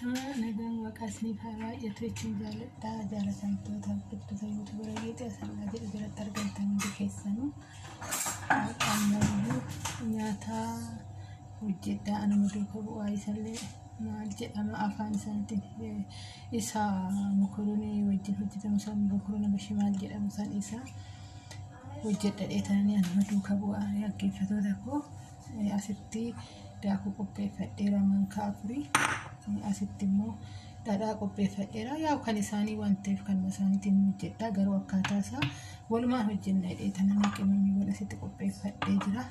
Ashamaa nagaan waaqaa isiniif haa baay'atu jechuun jaalladha. Jaalatamtoota hordoftoota yuutuubaraa geexee asallaa jedhu jalatti argamtan hundi keessanuu ammayyuu nyaata hojjedhaa anuma duuka bu'aa isallee maal jedhama afaan isaaniitiin isa mokoroonii wajjin hojjetamu san mokoroona bashee maal jedhamu san isa hojjedha dheetanii anuma duuka bu'aa dhaggeeffattoota koo asitti daakuu qopheeffadheera mankaa afurii asitti immoo dhadhaa qopheeffadheera yaa'u kan isaanii waan ta'eef kanuma isaaniitiin hojjedha garuu akkaataa isaa walumaan hojjenna dheetananii qimamiiwwan asitti qopheeffadhee jira.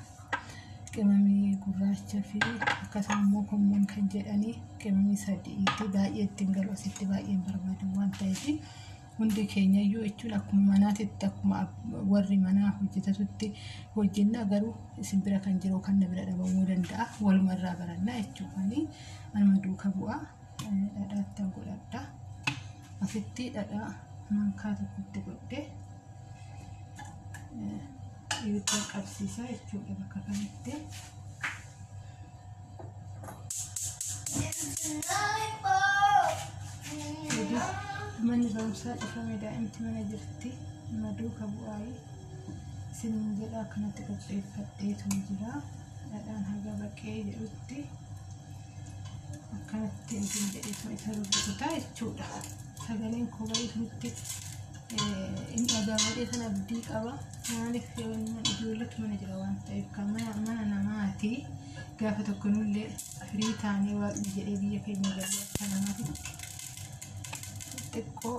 Qimamii gurraacha fi akkasuma immoo kommoon kan jedhanii qimamii sadiitti baay'ee ittiin galu asitti baay'een barbaadu waan ta'eef hundi keenya iyyuu jechuun akkuma manaatitti akkuma warri manaa hojjetatutti hojjenna garuu isin bira kan jiru kan na bira dhabamuu danda'a walumarraa barannaa jechuudhaani anuma duuka bu'aa dhadhaattan godhadha asitti dhadhaa mankaa tokkotti godhee ibidda qabsiisaa jechuudha bakka kanatti. Manni barumsaa cufame daa'imti mana jirti. Nama duuka bu'aayi. Isiniin jedha akkanatti qopheeffadheetu jira. Dhadhaan haga baqee jedhutti akkanatti isin jedheetu isa rukutaa jechuudha. Sagaleen koo baay'ee inni dhaga'amadhee sana abdii qaba. Maaliif ijoolletu mana jira waan ta'eef kan mana namaati. Gaafa tokko nullee firii taanee waaqni jedhee biyya keenya galee akka namaatitti xiqqoo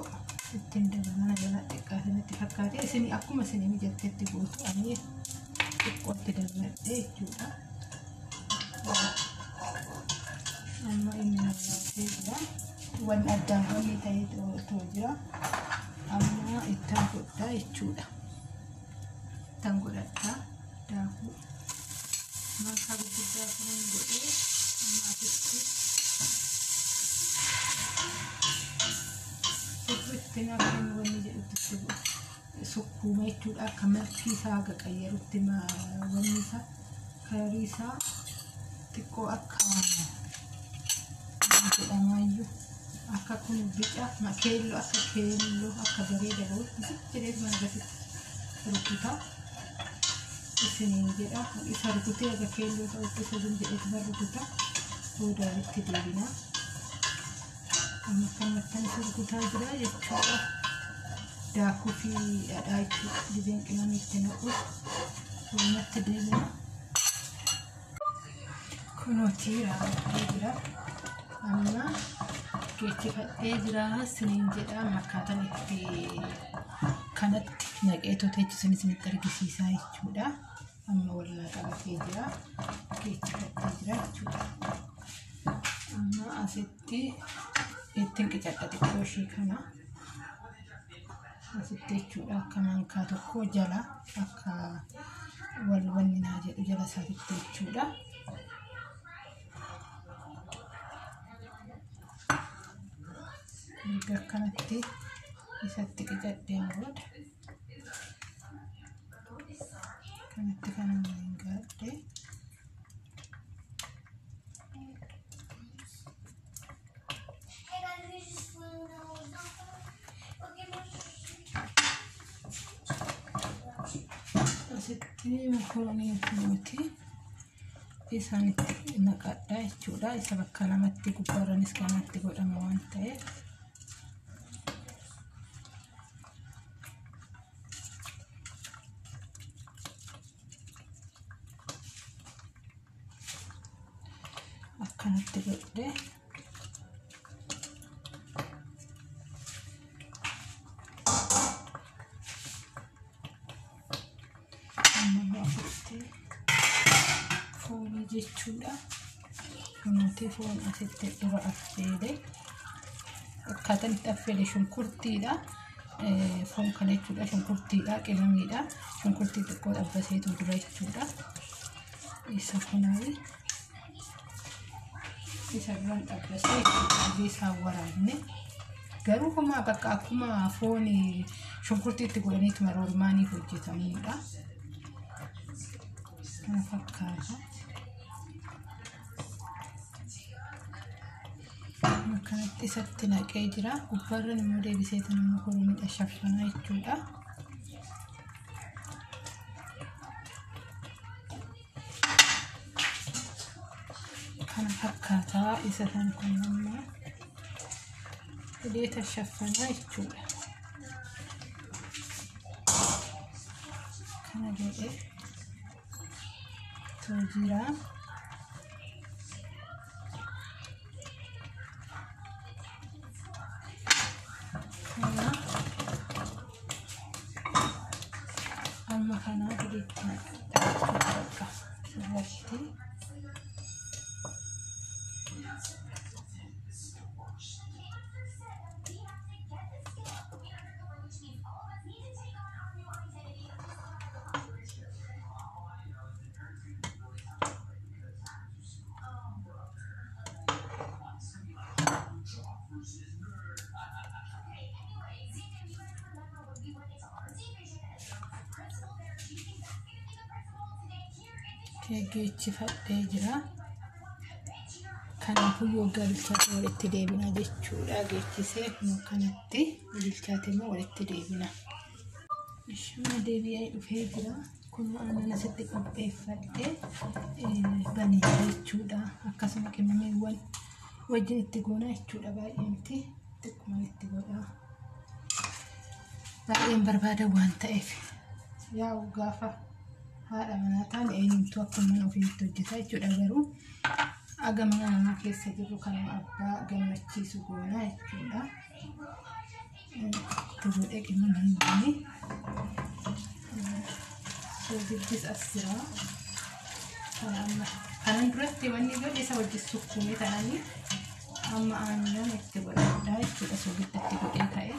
ittiin daba mana jala xiqqaa sanatti fakkaate isin akkuma isin mijattetti gootu ani xiqqootti dabaladhe jechuudha. Amma inni namaatee jira. Wanni addaan wanni ta'ee too jira. Amma ittaan godhaa jechuudha. Ittaan godhadhaa daakuu. Mankaa gurguddaa kanan godhee amma asitti sirriitti akka inni wanni jedhutti sukkuuma jechuudha. Akka malkii isaa haga qayyarutti wanni isaa kalarii isaa xiqqoo akka jedhamaayyuu akka kun bica keelloo akka keelloo akka bareeda bahutti jedhee mana gasitti rukuta isiniin jedha isa rukutee aga keelloo ta'utti isa jin jedheetuma rukuta booda walitti deebina amma akkanumattan isa rukutaa jira jechuudha daakuu fi dhadhaa jechuudha dibeen qimamii itti naqu walumatti deebina kunootii raawwadhee jira amma geechifadhee jira isiniin jedha amma akkaataan itti kanatti naqeetoo teechisan isinitti argisiisaa jechuudha. Amma walirraa qabatee jira. Geechifadhee jira jechuudha. Amma asitti ittiin qicadha xiqqoo ishee kana. Asitti jechuudha akka mankaa tokko jala akka wal wanni naa jedhu jala isaatitti jechuudha. Erga akkanatti isatti qicadheen booda kanatti kana waliin gaadhee asitti mokoroonii nuti isaanitti naqadha jechuudha. Isa bakka lamatti gubbaarranis kanatti godhama waan ta'eef. Akkanatti godhee amma asitti foonii jechuudha. Kunuuti foon asitti dura affeele. Akkaataan itti affeele shunkurtiidha. Foon kana jechuudha shunkurtiidha qimamiidha. Shunkurtii xiqqoo dabbaseetu dura jechuudha. Isa kunuun isa duraan dhabbasee jechuudha. Isaa waraanne. Garuu homaa bakka akkuma foon shunkurtii itti godhaniituma roormaanii hojjetamudha. Kana fakkaata. Akkanatti isatti naqee jira. Gubbaarran immoo deebisee tan mokoroonii shaffanaa jechuudha. Kana fakkaataa isa tan kun amma hidhee shaffanaa jechuudha. Kana godhee too jira. Amma kana hidheetti naqadha jechuudha. Sirriitti. Geechifadhee jira. Kanaafuu yoo bilchaate walitti deebina jechuudha. Geechisee kun kanatti bilchaate immoo walitti deebina. Ishuma deebi'ee dhufee jira. Kun aannan asitti qopheeffadhee banee jechuudha. Akkasuma qimmiiwwan wajjin itti goona jechuudha. Baay'ee miti xiqquma itti godha. Baay'een barbaada waan ta'eef yaa'u gaafa haadha manaa taane eenyumtuu akka mana ofiitti hojjeta jechuudha. Garuu aga mana namaa keessa jirru kanuma abbaa gammachiisu goona jechuudha. Itti godhee qimmiin hundinii soogidis as jira. Kanan duratti wanni godhe isa wajjin sukkuumee tananii amma aannan itti godhadhaa jechuudha. Soogidda itti godhee ka'e.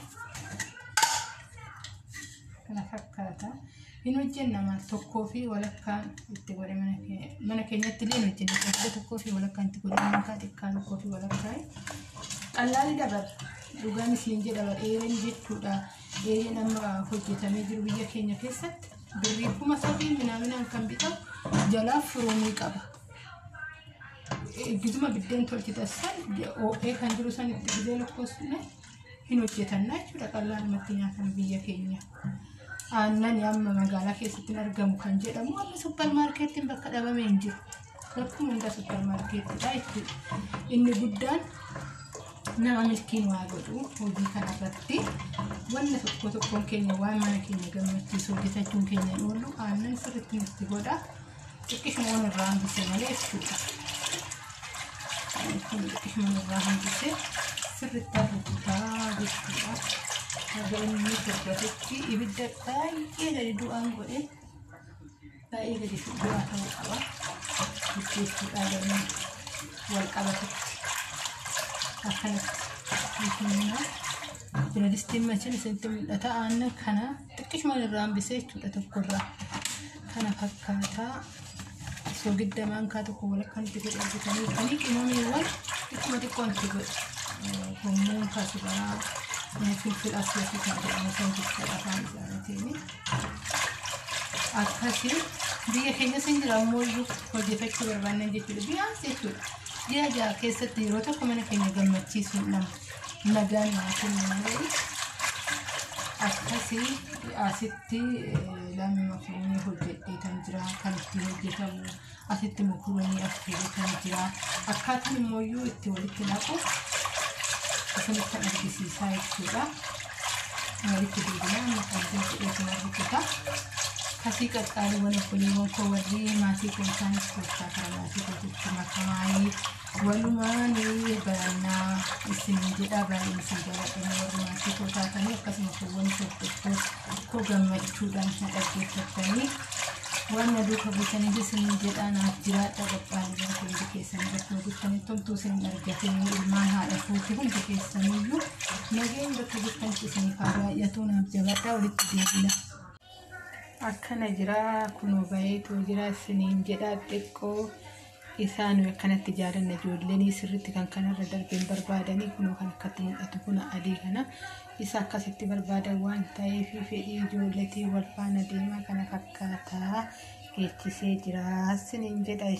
Kana fakkaata. Hin hojjenna maal tokkoo fi walakkaan itti godhe mana keenyatti illee hin hojjenna. Soogidda tokkoo fi walakkaan itti godhe maankaa xiqqaa tokkoo fi walakkaan. Qallaalli dabar dhugaan isiin jedha eeleen jechuudha. Eeleen amma hojjetamee jiru biyya keenya keessatti birrii 3000 minaaminaan kan bitamu jalaa firoomii qaba. Gizuma biddeen tolchite san oo'ee kan jiru san itti gizee lakkoofsine hin hojjetanna jechuudha. Qal'aanumatti nyaatan biyya keenya. Aannan amma magaalaa keessatti argamu kan jedhamu amma supparmaarkeettiin bakka dhabame hin jiru. Bakkuma hundaa supparmaarkeettidha jechuudha. Inni guddaan nama milkiin waa godhu hojii kanarratti wanna tokko tokkoon keenya waan mana keenya gammachiisu hojjetachuun keenya hin oolu. Aannan sirriitti nutti godha. Xiqqishuma waan irraa hambise malee jechuudha. Kun xiqqishuma irraa hambise sirriitti rukutaa jechuudha. Haga inni furdatetti ibidda baay'ee gadi du'aan godhe baay'ee gadi du'aa ta'uu qaba. Bilcheessuudhaa galma wal qabatetti akkanatti humna. Biradistiin machin isinitti mul'ata. Aannan kana xiqqishuma irraa hambise jechuudha tokkorraa. Kana fakkaataa soogidda maankaa tokko walakkaan itti godhe argitanii kanii qimameewwan xiqquma xiqqoon itti godhe. Gommuun kaasubaraa filfil asii kan jedhamu san jechuudha afaan isaaniitiin. Akkasii biyya keenyas hin jira ammoo hojjetachuu barbaannan jechuudha. Biyyaas jechuudha. Ji'a ja'a keessatti yeroo tokko mana keenya gammachiisuun nama nagaan naa kennu malee akkasii asitti lammi makiinii hojjedhee kan jira kan ittiin hojjetamu asitti mokoronii affeeree kan jira akkaataan immoo itti walitti naqu isinitti argisiisaa jechuudha. Walitti deebinaa amma kan jedhee kan hojjeta. Kasii qaqqaaliiwwan obboleewwan koo warri maatii koo isaanis gooftaa karaa maatii kootitti makamaayii walumaan barannaa isin jedha baay'een isin jaalladha warri maatii koo taatanii akkasuma kuuwwan hordoftoota koo gammachuudhaan na dhaggeeffattanii waan na duuka buutaniif isin jedha naaf jiraadha qaqqaaliiwwan koo hundi keessanii bakka jirtanitti homtuu isin hin argatin ilmaan haadha kootii hundi keessaniyyuu nageen bakka jirtanitti isiniif haa baay'atu naaf jabaadha walitti deebina. Akkana jira kunoo baay'eetu jira isiniin jedha xiqqoo isaan akkanatti jaalanna ijoolleen sirriitti kan kanarra darbeen barbaadanii kunoo kan akkatti mul'atu kuna adii kana isa akkasitti barbaadan waan ta'eef fedhii ijoolleetii wal faana deemaa kana fakkaataa geechisee jira isiniin jedha.